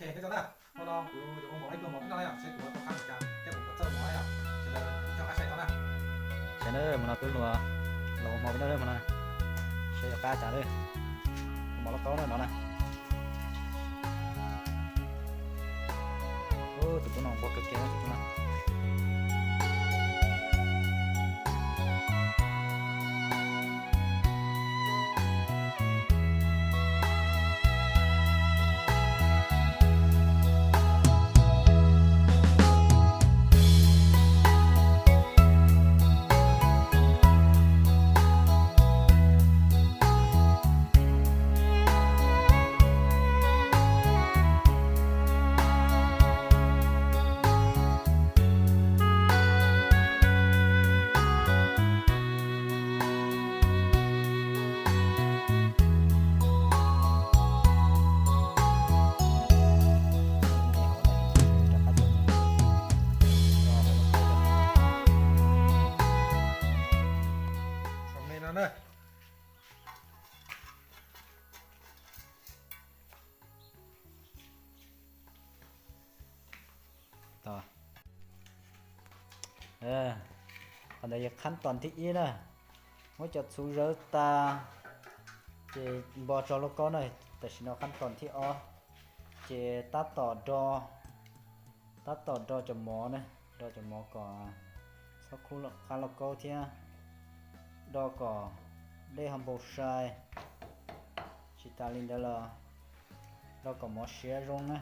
Peb tau na, hmo no kuv yuav ua mov ib pluag mov peb noj na yom, seb kuv ua tau qab npaum cas thiab kuv puas txawj mov na yom, sawv daws nrog kuv saib tau na. Saib na, hmo no peb los ua mov peb noj na hmo no, seb yuav qab cas na. Ua mov lauj kaub na no na. Tus tub no nquag kawg kiag tus tub no. Qhov ntawd yog qhab toos thib ib na, muab cov txhuv zawv tas, ces npo tso lauj kaub na. Tam sim no qhab toos thib ob, ces tab tom do, tab tom do cov mov na, do cov mov kom txhob khub qab lauj kaub thiab, do kom dej ho npau sai, tsis tas li ntawd los do kom mov siav zoo na.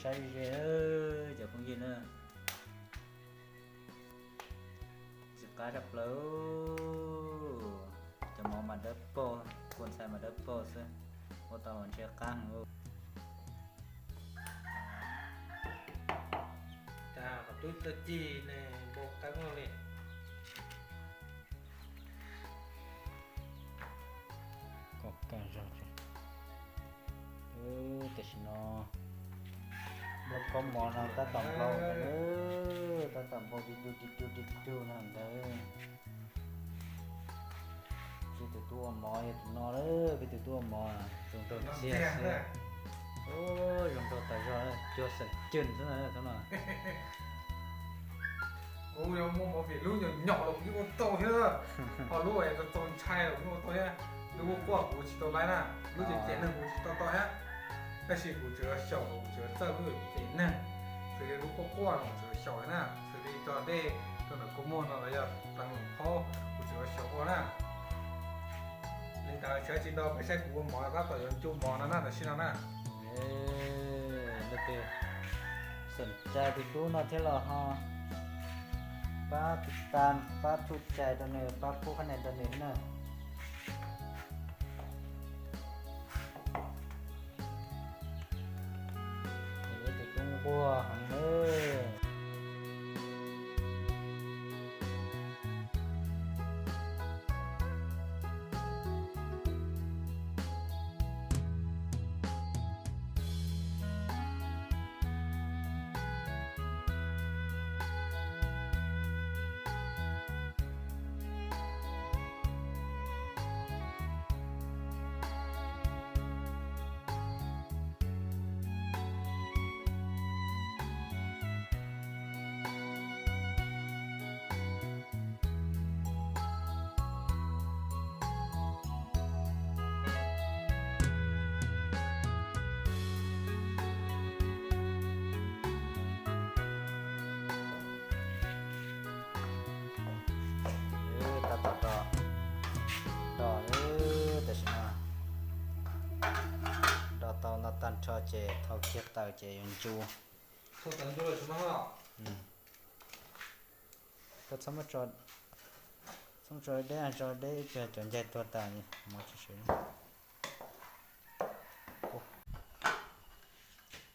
Saib ze, cov phooj ywg na, ntxim qab tshaj plaws. Cov mov mas dawb paug, kua ntxhais mas dawb paug xwb, ua tau los ntshe qab heev. Cas qhov twb txawj ci ne, npau taws li. Kom kaj zog. Tam sim no npau kaub mov no tab tom npau ntawd, tab tom npau ti tu ti tu ti tu no ntawd. Peb tus tub ua mov yog tus no, peb tus tub ua mov zoo nraug tiag tiag. Zoo nraug tas zog, cuag xeem ceeb xwb no. Kuv yuav muaj mov vim lub nyuam nyom los kuv yeej ua tau thiab, ho lub uas txaus ntshai los kuv yeej ua tau thiab. Lub quaj quaj kuv tsis tau laib na, lub cem cem neeg kuv tsis tau tau thiab. Tab sis kuv tsuas yuav xyaum, kuv tsuas yuav txawj lub cem cem neeg, xws li lub quaj quaj no kuv tsuas yuav xyaum na, xws li tso dej rau ntawm kua muag no los yog pleev phaub kuv tsuas yuav xyaum ua na. Li ntawd tsis ntau, peb saib kuv ua mov tab tom yuav ncu mov no na, tam sim no na. Leej twg xom cai tus tub no thiab los ho pab tiv tam, pab txhub cai rau nws, pab pub qhab nia rau nws na. Tus tub nquag heev nawb. Tab tom do, do tam sim no, do tau no tag nrho ces thau kiag taws ces yuav ncu. Koj txhob muab tso, txhob tso deb, tso deb ib pliag cov ncaig tuag tas mov tsis siav.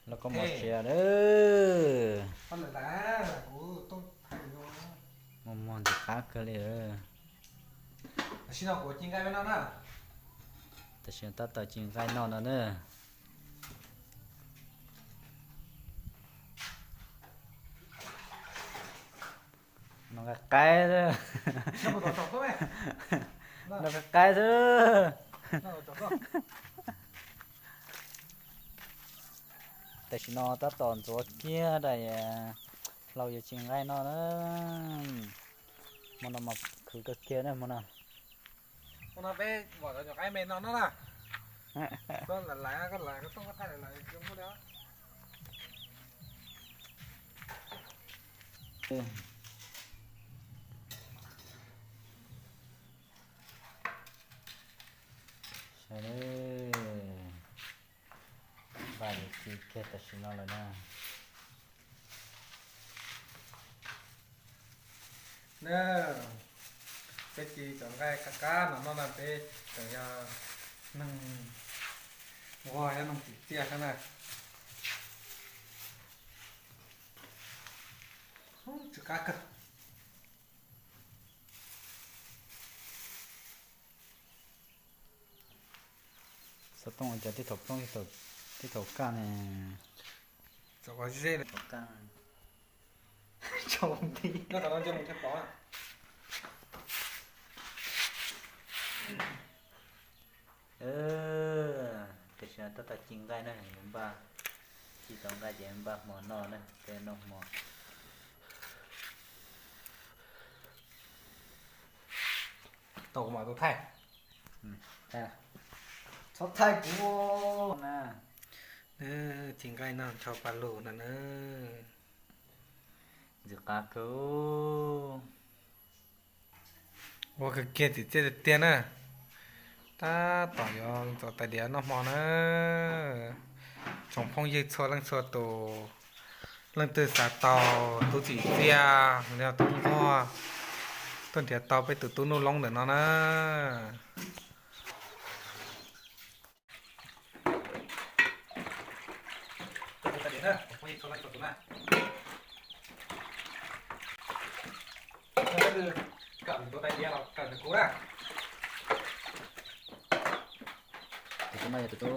Los koj mov siav lawm. Muag muag ntxim qab kawg li. Tam sim no tab tom ci nqaij noj no na. Noj qaib qaib xwb. Noj qaib qaib xwb. Tam sim no tab tom ntxuav kiag daim hlau yuav tsis nqaij no na. Hmo no mas khwv kawg kiag na hmo no. Hmo no peb vom cov nyuam qaib me no no na. Koj lam lais, koj lam koj tooj koj thaij lam lais zoo nkauj li. Saib, npaj yuav txiv kiag tam sim no lawm na. Na, peb ci cov nqaij qab qab no no na peb tseem yog neeg vog, yog neeg tsim txiaj xwb na. Tsw qab kawg. Xov tooj ua cas tib thaum plooj tib thaum kaj ne. Thaum kaj. Tam sim no tab tom ci nqaij na, yuav npaj, ci tau nqaij ces npaj hmo noj na, peb noj hmo. Tau kuv mam tau thaij. Txhob thaij kuv na. Ci nqaij no ntshaw pa lug no na. Ntxim qab kawg. Ua kawg kiag tsim txiaj tiag tiag na. Tab tom yuav ntxuav tais diav noj hmo na. Tsoom phooj ywg txhua leej txhua tus, leej twg xav tau tub tsim txiaj los yog tub nquag, tuaj nrhiav tau peb tus tub Nuj Loob ntawm no na. Tus no yog tus tub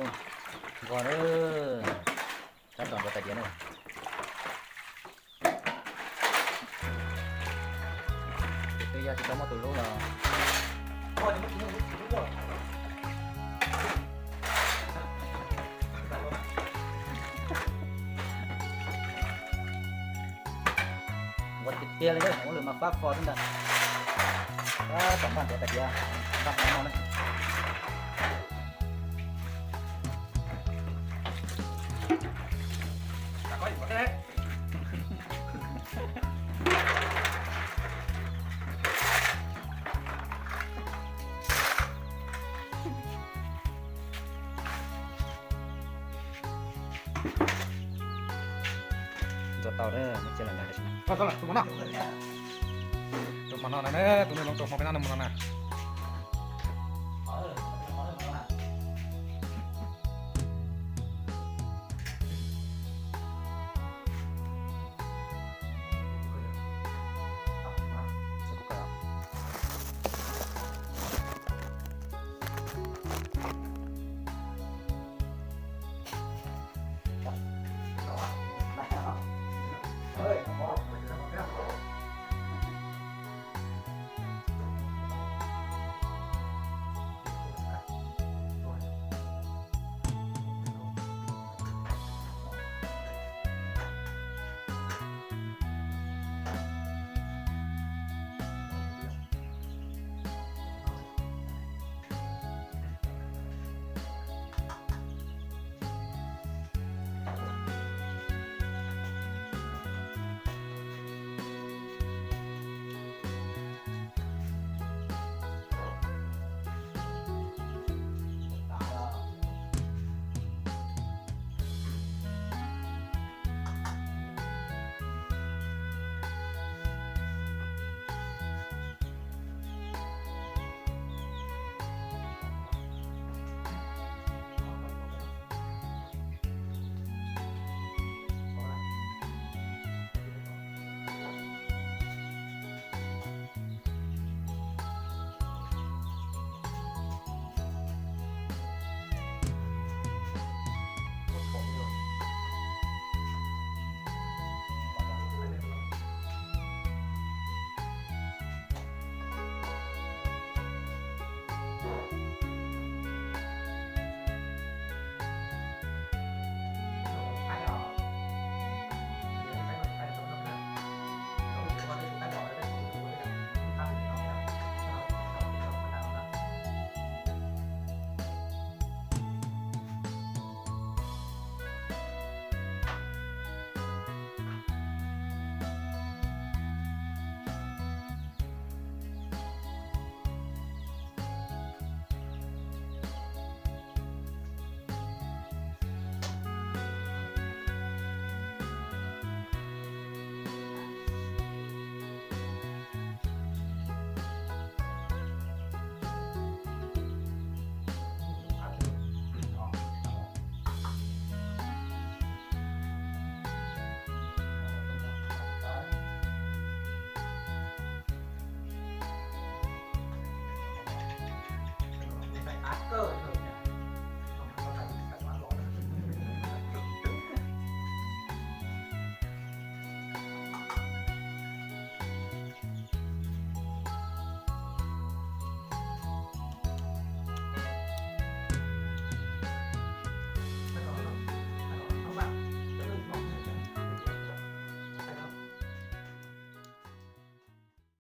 nquag na, tab tom ntxuav tais diav na. Tus twg yog tsis tau muaj tus hlub los ua tiag tiag li, ua lwm mas fab fo xwb ntag. Tab tom npaj ntxuav tais diav, npaj hmo no na. Ntxuav tau, cia lam nqa tus hmo no, tus hmo no na, tus Nuj Loob tus hmo peb noj no hmo no na.